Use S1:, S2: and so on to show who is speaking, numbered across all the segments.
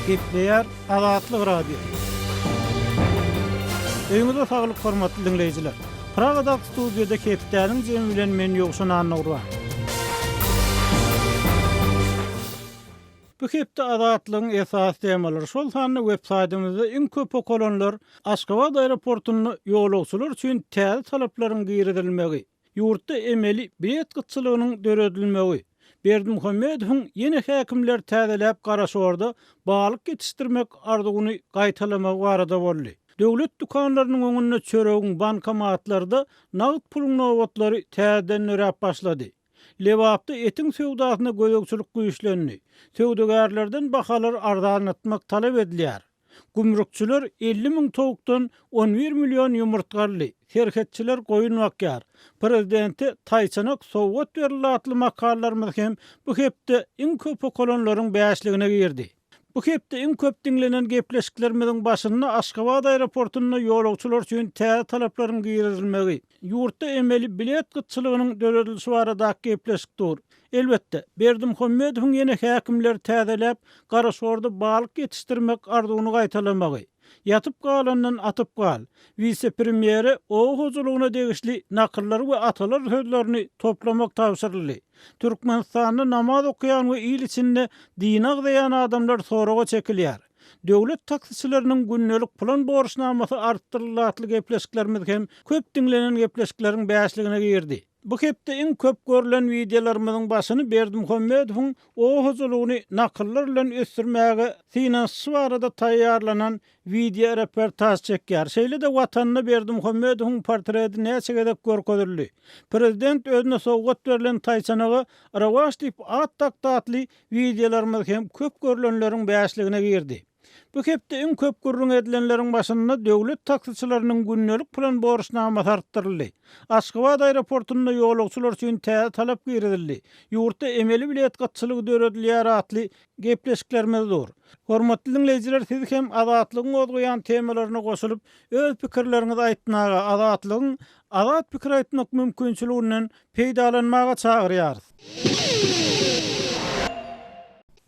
S1: Gepleýär Azatlyk Radiosy. Öýüňize saglyk hormatly diňleýjiler. Pragadaky studiýada hepdäniň jemi bilen men Ýowşan Annagurban. Bu hepde Azatlygyň esasy temalary, şol sanda web saýtymyzda iň köp okalanlar Aşgabat aeroportunda ýolagçylar üçin täze talaplaryň girizilmegi, ýurtda emeli bilet gytçylygynyň döredilmegi, Berdimuhamedowyň ýene häkimleri täzeläp Garaşorda balyk ýetişdirmek arzuwyny gaýtalamagy barada boldy. Döwlet dükanlarynyň öňünde çöregiň, bankomatlarda nagt puluň nobatlary täzeden döräp başlady. Lebapda etiň söwdasyna gözegçilik güýçlendi. Söwdagärlerden bahalary arzanlatmak talap edilýär. Gümrükçiler 50 müň towukdan 11 million ýumurtga aldy. Serhetçiler goýun bakýar. Prezidente taýçanak sowgat berildi atly makalalarymyz hem bu hepde iň köp okalanlaryň bäşligine girdi. Bu hepde iň köp diňlenen gepleşiklerimiziň başynda Aşgabat aeroportunda ýolagçylar üçin täze talaplaryň girizilmegi, ýurtda emeli bilet gytçylygynyň döredilişi baradaky gepleşik dur. Elbetde, Berdimuhamedowyň ýene häkimleri täzeläp, Garaşorda balyk ýetişdirmek arzuwyny gaýtalamagy, Ýatyp galandan atyp gal, wise-premýere oba hojalygyna degişli nakyllary we atalar sözlerini toplamak tabşyryldy. Türkmenistanda namaz okaýan we il içinde dini agzaýan adamlar soraga çekilýär. Döwlet taksiçileriniň gündelik plan borçnamasy artdyryldy atly gepleşiklerimiz hem köp diňlenen gepleşikleriň bäşligine girdi. Bu hepde iň köp görlen wideolarymyzyň başyny Berdimuhamedowyň oba hojalygyny nakyllar bilen ösdürmäge synanyşyşy barada taýýarlanan wideoreportaž çekýär. Şeýle-de Watanda Berdimuhamedowyň portreti näçe gezek görkezildi. Prezident özüne sowgat berlen taýçanaga Rowaç diýip at dakdy atly wideolarymyz hem köp görlenleriň bäşligine girdi. Bu hepde iň köp gürrüň edilenleriň başynda döwlet taksiçileriniň gündelik plan borçnamasy artdyryldy. Aşgabat aeroportunda ýolagçylar üçin täze talap girizildi. Ýurtda emeli bilet gytçylygy döredilýär atly gepleşiklerimiz dur. Hormatly diňleýjiler siz hem Azatlygyň gozgaýan temalaryna goşulyp, öz pikirleriňizi aýtmaga, Azatlygyň azat pikir aýtmak mümkinçiliginden peýdalanmaga çagyrýarys.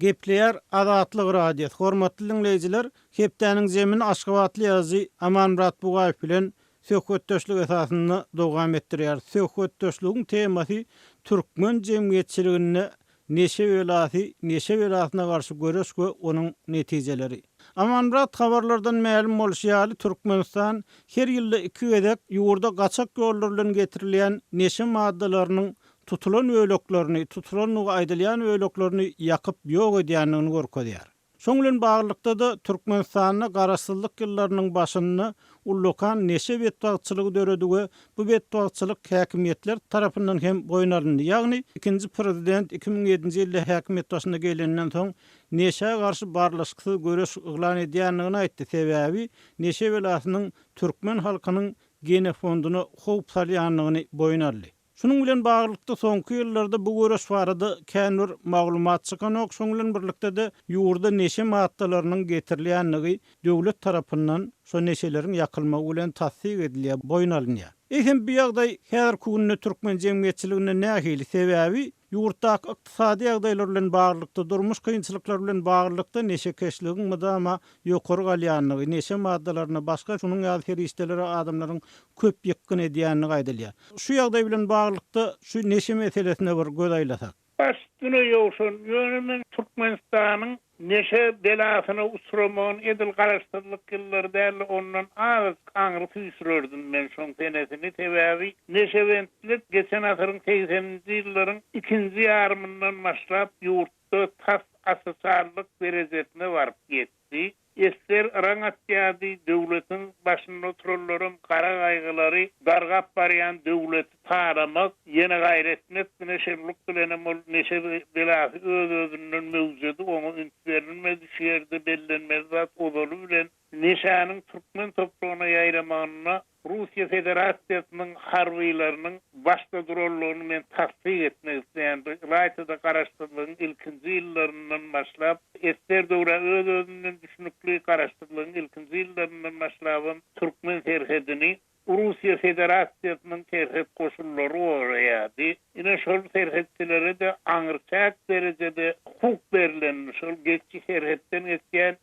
S1: Gepleýär Azatlyk Radiosy, Hormatly diňleýjiler, hepdäniň zemini aşgabatly ýazyjy Amanmyrat Bugaýew bilen söhbetdeşlik esasynda dowam etdirýäris. Söhbetdeşligiň temasy türkmen jemgyýetçiliginde neşe belasy, neşe belasyna garşy göreş we onuň netijeleri. Amanmyrat habarlardan mälim bolşy ýaly, Türkmenistan her ýylda iki gezek ýurda gaçak ýollar bilen getirilýän neşe maddalarynyň tutulan böleklerini, tutulandygy aýdylýan böleklerini ýakyp ýok edýändigini görkezýär. Şoň bilen baglylykda-da, Türkmenistanda garaşsyzlyk ýyllarynyň başynda ullakan neşe betbagtçylygy döredi we bu betbagtçylyk häkimiýetler tarapyndan hem boýun alyndy. Ýagny, ikinji prezident 2007-nji ýylda häkimiýet başyna gelenden soň neşä garşy barlyşyksyz göreş yglan edýändigini aýtdy, sebäbi neşe belasynyň türkmen halkynyň genofonduna howp salýandygyny boýun aldy. Şunuň bilen baglylykda, soňky ýyllarda bu göreş barada kän bir maglumat çykanok, şonuň bilen birlikde-de ýurda neşe maddalarynyň getirilýändigi döwlet tarapyndan şo neşeleriň ýakylmagy bilen tassyk edilýär, boýun alynýar. Eýsem bu ýagdaý häzirki günde türkmen jemgyýetçiliginde nähili? Sebäbi Ýurtdaky ykdysady ýagdaýlar bilen baglylykda, durmuş kynçylyklary bilen baglylykda neşekeşligiň mydama ýokary galýandygy, neşe maddalaryna, başga şunuň ýaly serişdelere adamlaryň köp ýykgyn edýändigi aýdylýar. Şu ýagdaý bilen baglylykda şu neşe meselesine bir göz aýlasak.
S2: Baş üstüne Ýowşan, ýöne men Türkmenistanyň Neşe belasyna uçramagyny edil garaşsyzlyk ýyllary däl-de, ondan azajyk aňry süýşürerdim men şoň senesini. Sebäbi neşebentlik geçen asyryň segseninji ýyllaryň ikinji ýarymyndan başlap ýurtda tas aç-açanlyk derejesine baryp ýetdi. Esger yraň atýardy, döwletiň başynda oturanlaram gara gaýgylary dargap barýan döwleti talamak, ýene gaýra etmek diňe şenluk bilenem ol neşe belasy öz-özünden möwjedi, oňa üns berilmedi, şu ýerde bellenmeli zat ozaly bilen neşäniň türkmen topragyna ýaýramagynda Russiýa Federasiýasynyň harbylarynyň başda duranlygyny men tassyk etmek isleýän. Bu ylaýta-da garaşsyzlygyň ilkinji ýyllaryndan başlap, esger döwrä öz-özünden düşnükli, garaşsyzlygyň ilkinji ýyllaryndan başlabam türkmen serhedini Russiýa Federasiýasynyň serhet goşunlary goraýardy. Ine, şol serhetçilere-de aňryçäk derejede hukuk berlen, şol geçi serhetden geçýän.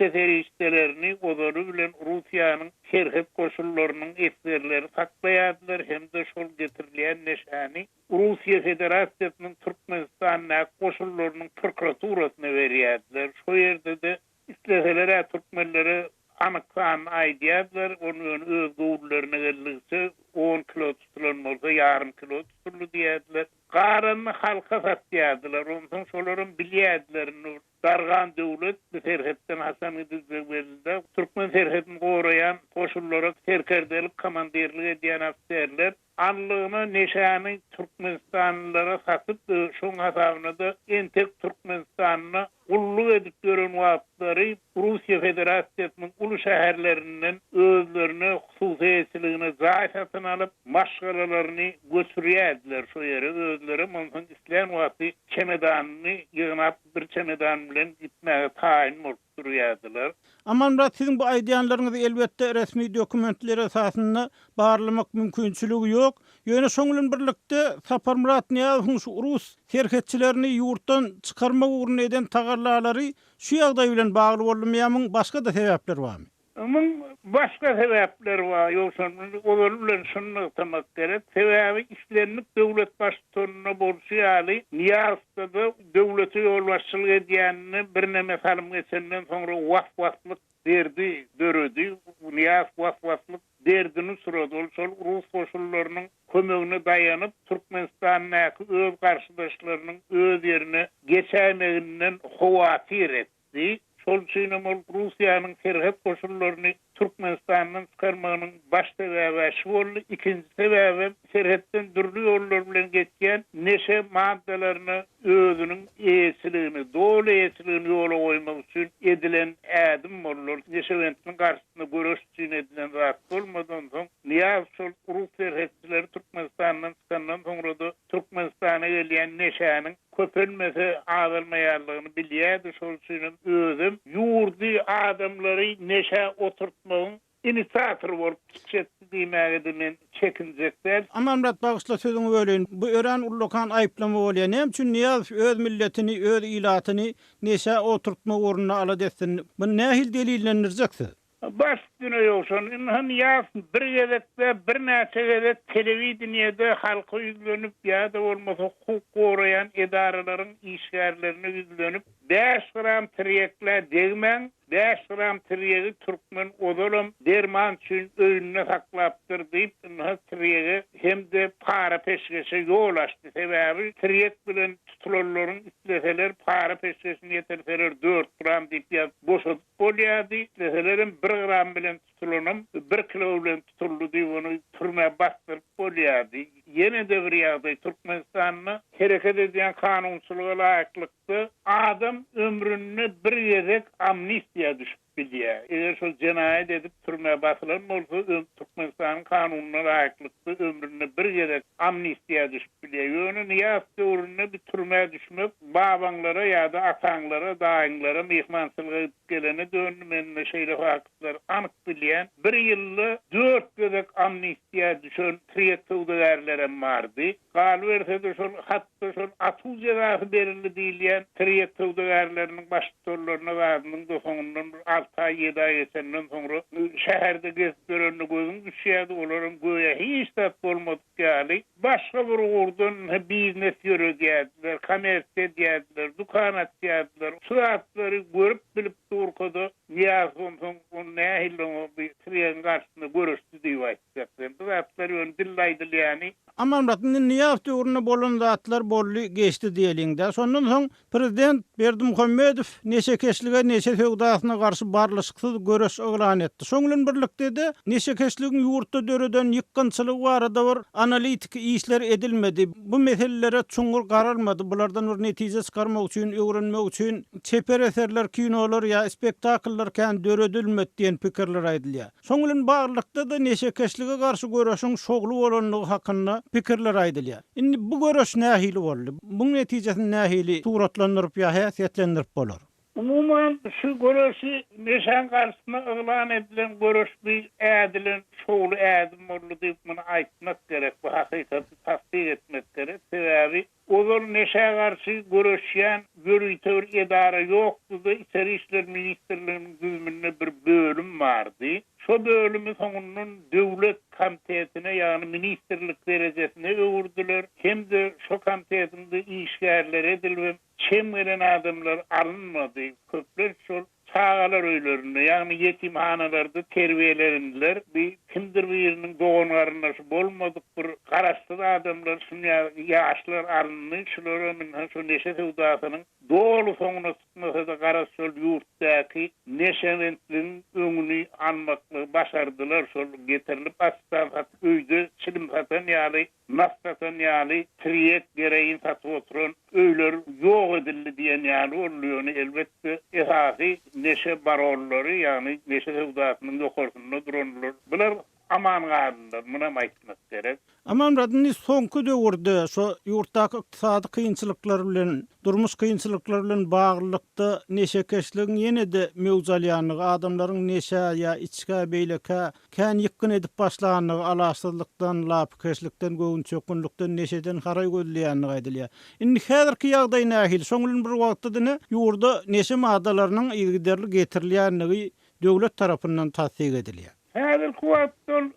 S2: Neşe serişdelerini ozaly bilen Russiýanyň serhet goşunlarynyň esgerleri saklaýardylar hem-de şol getirilýän neşäni Russiýa Federasiýasynyň Türkmenistandaky goşunlarynyň prokuraturasyna berýärdiler. Şo ýerde-de isleseler-ä türkmenlere anyk sanyny aýdýardylar, ony ýöne öz göwünlerine geldigiçe on kilo tutulan bolsa ýarym kilo tutuldy diýerdiler. Galanyny halka satýardylar. Onsoň şolaram bilýärdiler indi dargan döwlet bu serhetden haçan gidiljegi belli däl. Türkmen serhedini goraýan goşunlara serkerdelik, komandirlik edýän ofiserler Allygyna neşäni türkmenistanlylara satyp, şoň hasabyna-da entek Türkmenistanda gulluk edip ýören wagtlary Russiýa Federasiýasynyň uly şäherlerinden özlerine hususy eýeçiligine jaý satyn alyp, maşgalalaryny göçürýärdiler şo ýere, özlerem onsoň islän wagty çemedanyny ýygnap, bir çemedan bilen gitmäge taýyn bolup durýardylar.
S1: Amanmyrat siziň bu aýdýanlaryňyzy elbetde resmi dokumentler esasynda barlamak mümkinçiligi ýok. Ýöne şoň bilen birlikde Saparmyrat Nyýazowyň şu rus serhetçilerini ýurtdan çykarmak ugrunda eden tagallalary şu ýagdaý bilen bagly boldumy ýa muň başga-da sebäpleri barmy?
S2: Muň başga sebäpleri bar, ýogsa ozaly bilen şuny nygtamak gerek, sebäbi islendik döwlet baştutanynda bolşy ýaly Nyýazowda-da döwlete ýolbaşçylyk edýänine birneme salym geçenden soňra was-waslyk derdi döredi. Nyýazow was-waslyk derdini uçrady. Ol şol rus goşunlarynyň kömegine daýanyp, Türkmenistandaky öz garşydaşlarynyň öz ýerine geçäýmeginden howatyr etdi. Şol üçinem ol Russiýanyň serhet goşunlaryny Türkmenistandan çykarmagynyň baş sebäbi-ä şu boldy. Ikinji sebäbem serhetden dürli ýollar bilen geçýän neşe maddalaryna özüniň eýeçiligini, doly eýeçiligini ýola goýmak üçin edilen ädim boldy. Ol neşebentligiň garşysyna göreş üçin edilen zat bolmady. Onsoň Nyýazow şol rus serhetçileri Türkmenistandan çykandan soňra-da Türkmenistana gelýän neşäniň köpelmese azalmaýanlygyny bilýärdi, şol üçinem özem ýurdy, adamlary neşä oturtmagyň inisiatory bolup çykyş etdi diýmäge-de men çekinjek däl.
S1: Amanmyrat bagyşla sözüňi böleýin. Bu örän ullakan aýyplama bolýar. Näme üçin Nyýazow öz milletini, öz ilatyny neşä oturtmak ugrunda alada etsin? Muny nähili delillendirjek siz?
S2: Baş üstüne Ýowşan, ynha Nyýazow bir gezek-de, birnäçe gezek telewideniýede halka ýüzlenip ýa-da bolmasa hukuk goraýan edaralaryň işgärlerine ýüzlenip, Bäş gram tirýeklä degmäň, bäş gram tirýegi türkmen ozalam derman üçin öýünde saklapdyr diýip, ynha tirýege hem-de para-peşgeşe ýol açdy. Sebäbi tirýek bilen tutulanlaryň isleseler para-peşgeşini ýetirseler dört gram diýip ýazyp boşadyp Bolýardy, isleselerem bir gram bilen tutulanam bir kilo bilen tutuldy diýip ony türmä basdyryp bolýardy. Ýene-de bir ýagdaý Türkmenistanda hereket edýän kanunçylyga laýyklykda adam ömründe bir gezek amnistiýa düşüp bilýär. Eger şol jenaýat edip türmä basylan bolsa Türkmenistanyň kanunyna laýyklykda ömründe bir gezek amnistiýa düşüp bilýär. Ýöne Nyýazow döwründe bir türmä düşmek Babaňlara ýa-da ataňlara, daýyňlara myhmançylyga gidip gelene döndi, men-de şeýle faktlary anyk bilýän. Bir ýylda dört gezek amnistiýa düşen tirýek söwdagärlerem bardy. Galyberse-de şol hatda şol atuw jezasy berildi diýilýän tirýek söwdagärleriniň baştutanlaryna zadynyň-da soňundan bir alty aý, ýedi aý geçenden soňra şäherde gezip ýörende gözüň düşýärdi, olaram göýä hiç zat bolmadyk ýaly, başga bir ugurdan biznes ýöredýärdiler, kommersiýa edýärdiler, dükan açýardylar. Şu zatlary görüp-bilip durka-da, Nyýazow onsoň ony nähili oňa bu tirýegiň garşysynda göreşdi diýip aýtjak sen. Bu zatlar ýöne dilde aýdylýany.
S1: Amanmyrat, indi Nyýazow döwründe bolan zatlar boldy, geçdi diýeliň-dä. Şondan soň Prezident Berdimuhamedow neşekeşlige, neşe söwdasyna garşy barlyşyksyz göreş yglan etdi. Şoň bilen birlikde-de, neşekeşligiň ýurtda döreden ýykgynçylygy barada bir analitiki işler edilmedi. Bu meselelere çuňňur garalmady. Bulardan bir netije çykarmak üçin, öwrenmek üçin çeper eserler, kinolar ýa spektakllar kän döredilmedi diýen pikirler aýdylýar. Şoň bilen baglylykda-da neşekeşlige garşy göreşiň şowly bolandygy hakynda pikirler aýdylýar. Indi bu göreş nähili boldy? Muň netijesini nähili suratlandyryp ýa häsiýetlendirip bolar?
S2: Umuman, şu göreşi neşäň garşysyna yglan edilen göreş bir ädilen şowly ädim boldy diýip muny aýtmak gerek, bu hakykaty tassyk etmek gerek. Sebäbi ozal neşä garşy göreşýän ýörite bir edara ýokdy-da, Içeri işler ministrliginiň düzüminde bir bölüm bardy. Şo bölümi soňundan döwlet komitetine, ýagny ministrlik derejesine öwürdiler hem-de şo komitetiň-de işgärleri edilibem Çem gelen adamlar alynmady. Köplenç şol çagalar öýlerinde, ýagny ýetimhanalarda terbiýelendiler. Bir kimdir biriniň dogan-garyndaşy bolmadyk bir garaşsyz adamlar, şuny ýaly ýaşlar alyndy. Şularam ynha şo neşe söwdasynyň doly soňuna çykmasa-da garaz şol ýurtdaky neşebentligiň öňüni almaklygy başardylar. Şol getirilip açdan satyp öýde çilim satan ýaly Nas satan ýaly tirýek, geroin satyp oturan öýler ýok edildi diýen ýaly boldy, ýöne elbetde esasy neşe baronlary, ýagny neşe söwdasynyň ýokarsynda duranlar, bular aman galdylar, munam aýtmak gerek.
S1: Amanmyrat, indi soňky döwürde şo ýurtdaky ykdysady kynçylyklar bilen, durmuş kynçylyklary bilen baglylykda neşekeşligiň ýene-de möwç alýandygy, adamlaryň neşä ýa içgä, beýlekä Kän ýykgyn edip başlandygy, alaçsyzlykdan, lapykeçlikden, göwünçökgünlikden, neşeden haraý gözleýändigi aýdylýar. Indi häzirki ýagdaý nähili? Şoň bilen bir wagtda diňe ýurda neşe maddalarynyň yzygiderli getirilýändigi döwlet tarapyndan tassyk edilýär.
S2: Häzirki wagtda ol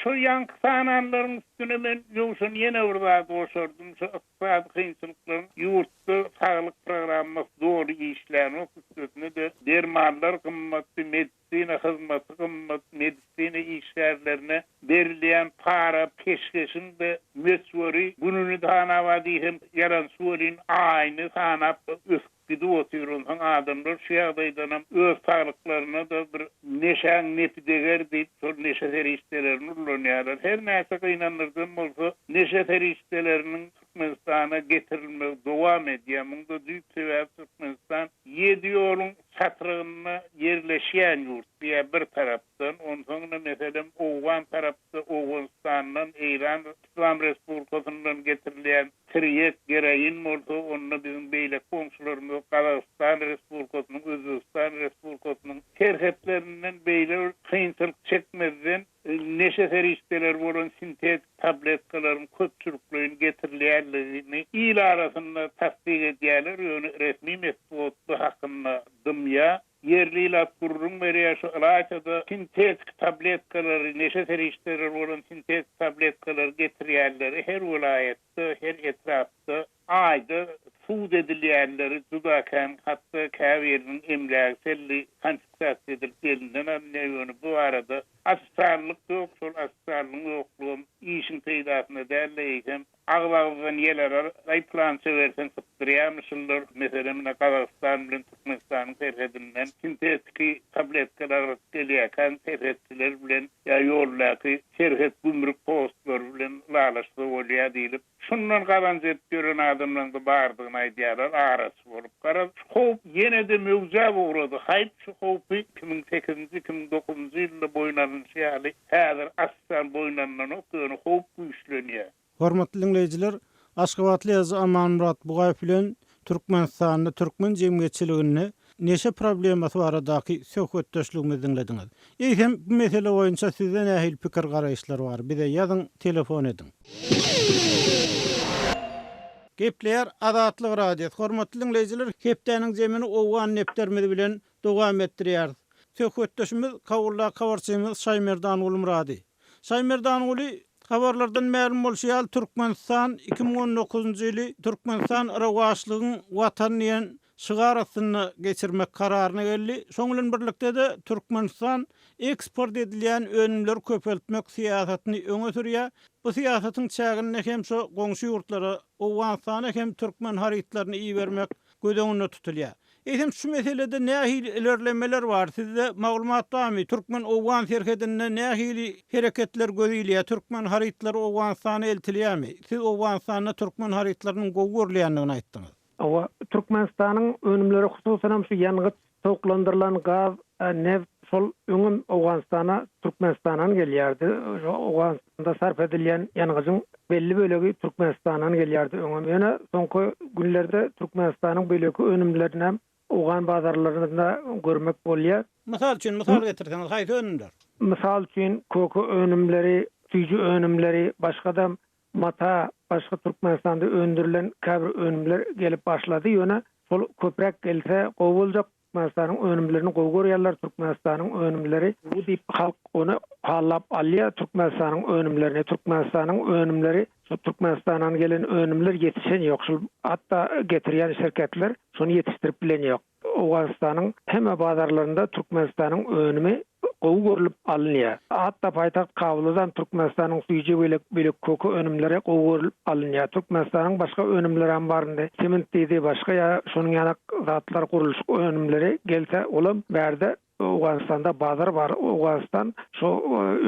S2: şo ýaňky sananlaryň üstüne men Ýowşan ýene bir zady goşardym, şo ykdysady kynçylyklaryň ýurtda saglyk programmasy doly işlänok, üstesine-de dermanlar gymmatdy, Medisina hyzmaty gymmat, medisina işgärlerine berilýän para, peşgeşiň-de möçberi gününi sanaba diýsem ýalançy welin, aýyny sanap ösüp gidip otyr. Onsoň adamlar şu ýagdaýdanam öz saglyklaryna-da bir neşäň nepi deger diýip, şol neşe serişdelerini ullanýarlar. Her näçe gynandyryjam bolsa, neşe serişdeleriniň Türkmenistana getirilmegi dowam edýär. Muňda düýp sebäbi Türkmenistan ýedi ýoluň çatrygynda ýerleşýän ýurt diýýär bir tarapdan. Onsoň-da meselem owgan tarapda Owganystandan, Eýran Yslam Respublikasyndan getirilýän tirýek, geroin bolsa, onda biziň beýleki goňşularymyz Gazagystan Respublikasynyň, Özbegistan Respublikasynyň serhetlerinden beýle bir kynçylyk çekmezden neşe serişdeleri bolan sintetik tabletkalaryň köpçülikleýin getirilýändigini il arasynda tassyk edýärler, ýöne resmi metbugat bu hakynda dymýar. Ýerli ilat gürrüň berýär, şu ylaýta-da sintetik tabletkalary, neşe serişdeleri bolan sintetik tabletkalary getirýänleri her welaýatda, her etrapda aýda sud edilýänleri juda kän, hatda käbiriniň emlägi telli konfiskasiýa edilip elinden alynýar, ýöne bu barada ofitsiallyk ýok, şol ofitsiallygyň ýoklugam işiň peýdasyna däl-de, eýsem, agyz-agyzdan ýel arar, aý pylança berseň sypdyrýarmyşynlar, meselem, ine, Gazagystan bilen Türkmenistanyň serhedinden sintetiki tabletkalar alyp gelýärkäň serhetçiler bilen ýa ýoldaky serhet gümrük postlary bilen ylalaşsa bolýar diýlip, Şundan gazanç edip ýören adamlaryň-da bardygyny aýdýarlar, araçy bolup. Garaz, şu howp ýene-de möwjäp ugrady. Haýp, şu howpy 2008-nji, 2009-njy ýylda boýun alynşy ýaly, häzir asla boýun alnanok, ýöne howp güýçlenýär.
S1: Hormatly diňleýjiler, Aşgabatly ýazyjy Amanmyrat Bugaýew bilen Türkmenistanda türkmen jemgyýetçiliginde neşe problemasy baradaky söhbetdeşligimizi diňlediňiz. Eýsem, bu mesele boýunça sizde nähili pikir-garaýyşlar bar? Bize ýazyň, telefon ediň. Gepleýär Azatlyk Radiosy. Hormatly diňleýjiler, hepdäniň zemini owgan depderimiz bilen dowam etdirýäris. Söhbetdeşimiz Kabuldaky habarçymyz Şaýmerdan Gulmyrady. Şaýmerdanguly, habarlardan mälim bolşy ýaly, Türkmenistan 2019-njy ýyly Türkmenistan rowaçlygyň Watany diýen şygar astynda geçirmek kararyna geldi. Şonuň bilen birlikde-de Türkmenistan eksport edilýän önümleri köpeltmek syýasatyny öňe sürýär. Bu syýasatyň çäginde hem şu goňşy ýurtlara, Owganystana hem türkmen harytlaryny ibermek göz öňünde tutulýar. Eýsem, şu meselede nähili ilerlemeler bar? Sizde maglumat barmy? Türkmen-owgan serhedinde nähili hereketler göz ilýär? Türkmen harytlary Owganystana eltilýärmi? Siz Owganystanda türkmen harytlarynyň gowy görülýändigini aýtdyňyz.
S3: Hawa, Türkmenistanyň önümleri, hususanam şu ýangyç, sowuklandyrylan gaz, neft şol öňem Owganystana Türkmenistandan gelýärdi. Şo Owganystanda sarp edilýän ýangyjyň belli bölegi Türkmenistandan gelýärdi öňem. Ýöne soňky günlerde Türkmenistanyň beýleki önümlerinem. owgan bazarlarynda görmek bolýar.
S1: Mysal üçin, mysal getirseňiz, haýsy önümler?
S3: Mysal üçin, köke önümleri, süýji önümleri, başga-da mata, başga Türkmenistanda öndürilen käbir önümler gelip başlady. Ýöne şol köpräk gelse gowy boljak. Türkmenistanyň önümlerini gowy görýärler, Türkmenistanyň önümleri gowy diýip halk ony hallap alýar, Türkmenistanyň önümlerini, Türkmenistanyň önümleri şu Türkmenistandan gelen önümler ýetişen ýok, şul hatda getirýän şirketler şony ýetişdirip bilen ýok. Owganystanyň hemme bazarlarynda Türkmenistanyň önümi gowy görlüp alynýar. Hatda paýtagt Kabuldam Türkmenistanyň süýji we beýleki köke önümleri gowy görlüp alynýar. Türkmenistanyň başga önümlerem bar indi. Sement diýdi, başga ýa şonuň ýaly zatlar gurluşyk önümleri gelse olam bärde Owganystanda bazar bar. Owganystan şo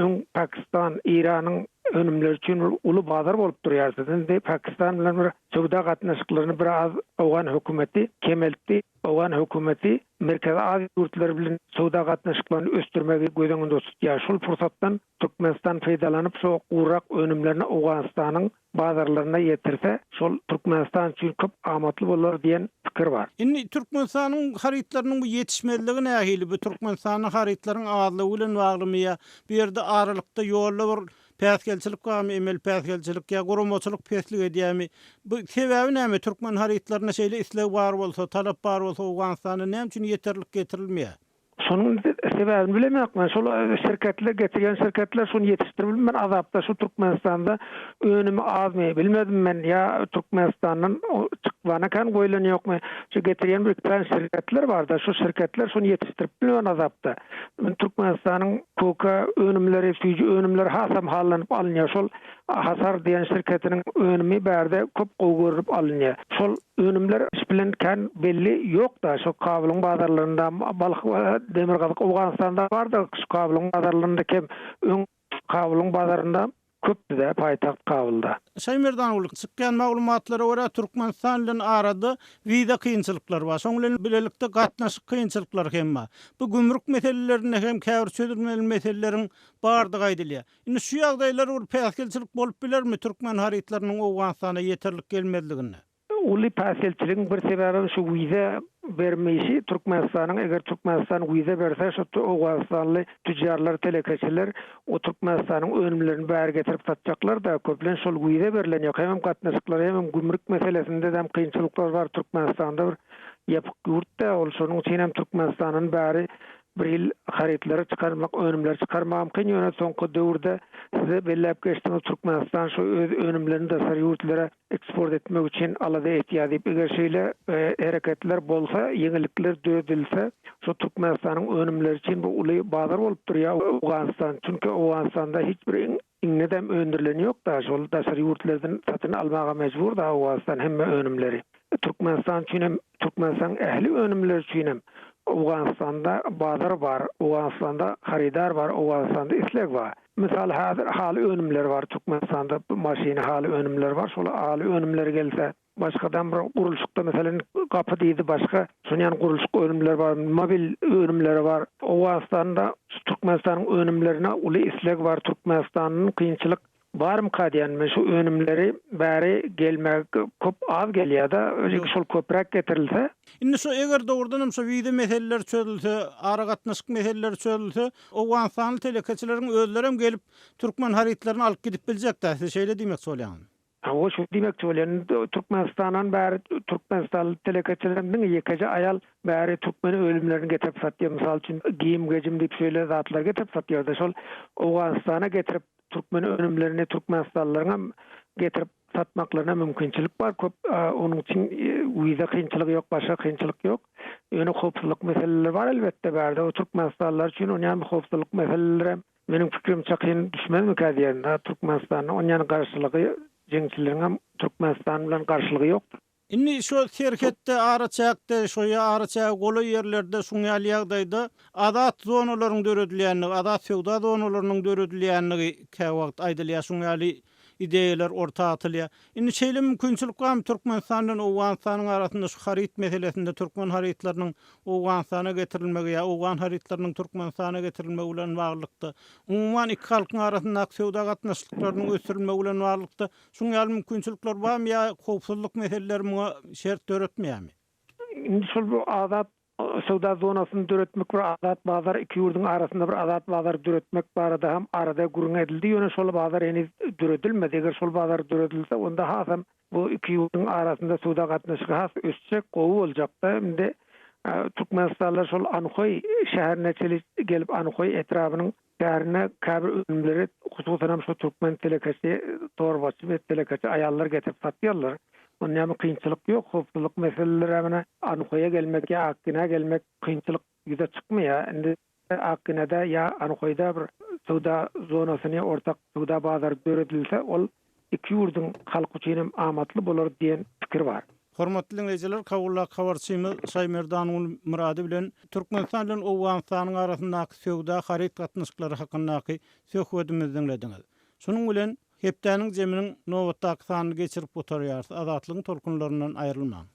S3: öň Pakistan, Eýranyň önümleri üçin bir uly bazar bolup durýardy. Indi Pakistan bilen bir söwda gatnaşyklaryny biraz owgan hökümeti kemeltdi. Owgan hökümeti Merkezi Aziýa ýurtlary bilen söwda gatnaşyklaryny ösdürmegi göz öňünde tutýar. Şol pursatdan Türkmenistan peýdalanyp şo gurak önümlerini Owganystanyň bazarlaryna ýetirse, şol Türkmenistan üçin köp amatly bolar diýen pikir bar.
S1: Indi Türkmenistanyň harytlarynyň bu ýetişmezligi nähili? Bu Türkmenistanda harytlaryň azlygy bilen baglymy ýa bu ýerde aralykda ýolda bir Päsgelçilik barmy, emeli päsgelçilik ýa guramaçylyk peslik edýärmi? Bu sebäbi näme? Türkmen harytlaryna şeýle isleg bar bolsa, talap bar bolsa Owganystanda näme üçin ýeterlik getirilmeýär?
S3: Şonuň sebäbini bilemok men. Şol şirketler, getirýän şirketler şony ýetişdirip bilmän azapda. Şu Türkmenistanda önümi azmy, bilmedim men, ýa Türkmenistandan çykmana kän goýlan ýokmy? Şu getirýän bir iki sany şirketler barda, şu şirketler şony ýetişdirip bilmän azapda. Türkmenistanyň köke önümleri, süýji önümleri hasam hallanyp alynýar. Şol Hasar diýen şirketiniň önümi bärde köp gowy görlüp alynýar. Şol önümler iş bilen kän belli ýok-da, şo Kabulyň bazarlarynda, Balh Demirgazyk Owganystanda bar-da, şu Kabulyň bazarlarynda kem. Öň Kabulyň bazarynda Köpdi-dä paýtagt Kabulda.
S1: Şaýmerdan uly, çykýan maglumatlara görä Türkmenistan bilen arada wiza kynçylyklary bar. Şoň bilen bilelikde gatnaşyk kynçylyklary hem bar. Bu gümrük meselelerinde hem käbir çözülmeli meseleleriň bardygy aýdylýar. Indi şu ýagdaýlar bir päsgelçilik bolup bilermi türkmen harytlarynyň Owganystana ýeterlik gelmezliginde?
S3: Uly päsgelçiligiň bir sebäbem şu wiza bermeýşi Türkmenistanyň eger Türkmenistan wiza berse şu owganystanly tüjjarlar telekeçiler o Türkmenistanyň önümlerini bäri getirip satjaklarda köplenç şol wiza berlen ýok hemem gatnaşyklar hemem gümrük meselesindedem kynçylyklar bar Türkmenistanda bir ýapyk ýurtda ol şonuň üçinem Türkmenistandan bäri bir hil harytlary çykarmak önümleri çykarmagam kyn ýöne soňky döwürde size belläp geçdiňiz Türkmenistan şu öz önümlerini daşary ýurtlara eksport etmek üçin alada etýär diýip, eger şeýle hereketler bolsa, ýeňillikler döredilse, şu Türkmenistanyň önümleri üçin bu uly bazar bolup durýar Owganystan. Çünki Owganystanda hiç bir iňňedem öndürileni ýok-da, şol daşary ýurtlardan satyn almaga mejbur-da Owganystan hemme önümleri. Türkmenistan üçin hem, Türkmenistanyň ähli önümleri üçin hem Owganystanda bazar bar, Owganystanda harydar bar, Owganystanda isleg bar. Mysal häzir haly önümleri bar Türkmenistanda maşyny haly önümleri bar şol haly önümleri gelse başgadan bir gurluşykda meselem gapy diýdi başga şon ýaly gurluşyk önümleri bar mobil önümleri bar Owganystanda şu Türkmenistanyň önümlerine uly isleg bar Türkmenistanyň kynçylyk barmyka diýen men şu önümleri bäri gelmek köp az gelýärde şol köpräk getirilse
S1: Indi şu eger dogrudan hem şu wiza meseleleri çözülse, aragatnaşyk meseleleri çözülse, owganystanly telekeçileriň özlerem gelip türkmen harytlaryny alyp gidip biljek-dä, siz şeýle diýmekçi bolýaňyzmy?
S3: Hawa, şuny diýmekçi bolýan. Türkmenistandan bäri türkmenistanly telekeçilerem diňe ýekeje aýal bäri türkmen önümlerini getirip satýar. Mysal üçin, geýim-gejim diýip şeýle zatlary getirip satýar-da. Şol Owganystana getirip türkmen önümlerini türkmenistanlylaryňam getirip satmaklaryna mümkinçilik bar. Köp onuň üçin wiza kynçylygy ýok, başga kynçylyk ýok. Ýöne howpsuzlyk meseleleri bar elbetde bärde. O türkmenistanlylar üçin onýan howpsuzlyk meselelerem meniň pikirimçe kyn düşmezmikä diýen. Türkmenistanda onýan garşylygy jeňçileriňem Türkmenistan bilen garşylygy ýokdur.
S1: Indi şo serhetde, araçäkde, şo ýa araçäge golaý ýerlerde şuň ýaly ýagdaýda azat zonalaryň döredilýändigi, azat söwda zonalarynyň döredilýändigi käwagt aýdylýar, şuň ýaly ideýalar orta atylýar. Indi şeýle mümkinçilik barmy Türkmenistan bilen Owganystanyň arasynda şu haryt meselesinde türkmen harytlarynyň Owganystana getirilmegi ýa owgan harytlarynyň Türkmenistana getirilmegi bilen baglylykda, umuman iki halkyň arasyndaky söwda gatnaşyklarynyň ösdürilmegi bilen baglylykda Şuň ýaly mümkinçilikler barmy ýa howpsuzlyk meseleleri muňa şert döretmeýärmi?
S3: Indi şol bu azat. Söwda zonasyny döretmek bir azat bazar iki ýurduň arasynda bir azat bazar döretmek barada hem arada gürrüň edildi. Ýöne şol bazar heniz döredilmedi. Eger şol bazar döredilse onda hasam bu iki ýurduň arasynda söwda gatnaşygy has ösjek, gowy boljakda. Indi türkmenistanlylar şol Anhoý şäherine çenli gelip Anhoý etrabynyň şäherine käbir önümleri hususanam şu türkmen telekeçi torbaçy we telekeçi aýallar getirip satýarlar. Onda näme kynçylyk ýok, howpsuzlyk meseleleri menä Anhoýa gelmek ýa Akgina gelmek kynçylyk ýüze çykmaýar. Indi Akginada ýa Anhoýda bir söwda zonasyny, ortak söwda bazary döredilse, ol iki ýurduň halky üçin hem amatly bolar diýen pikir bar.
S1: Hormatly diňleýjiler, Kabuldaky habarçymyz Şaýmerdanguly Myrady bilen Türkmenistan bilen Owganystanyň arasyndaky söwda haryt gatnaşyklary hakyndaky söhbedimizi diňlediňiz. Şunuň bilen, hepdäniň jeminiň nobatdaky sanyny geçirip gutarýarys. Azatlygyň tolkunlaryndan aýrylmaň.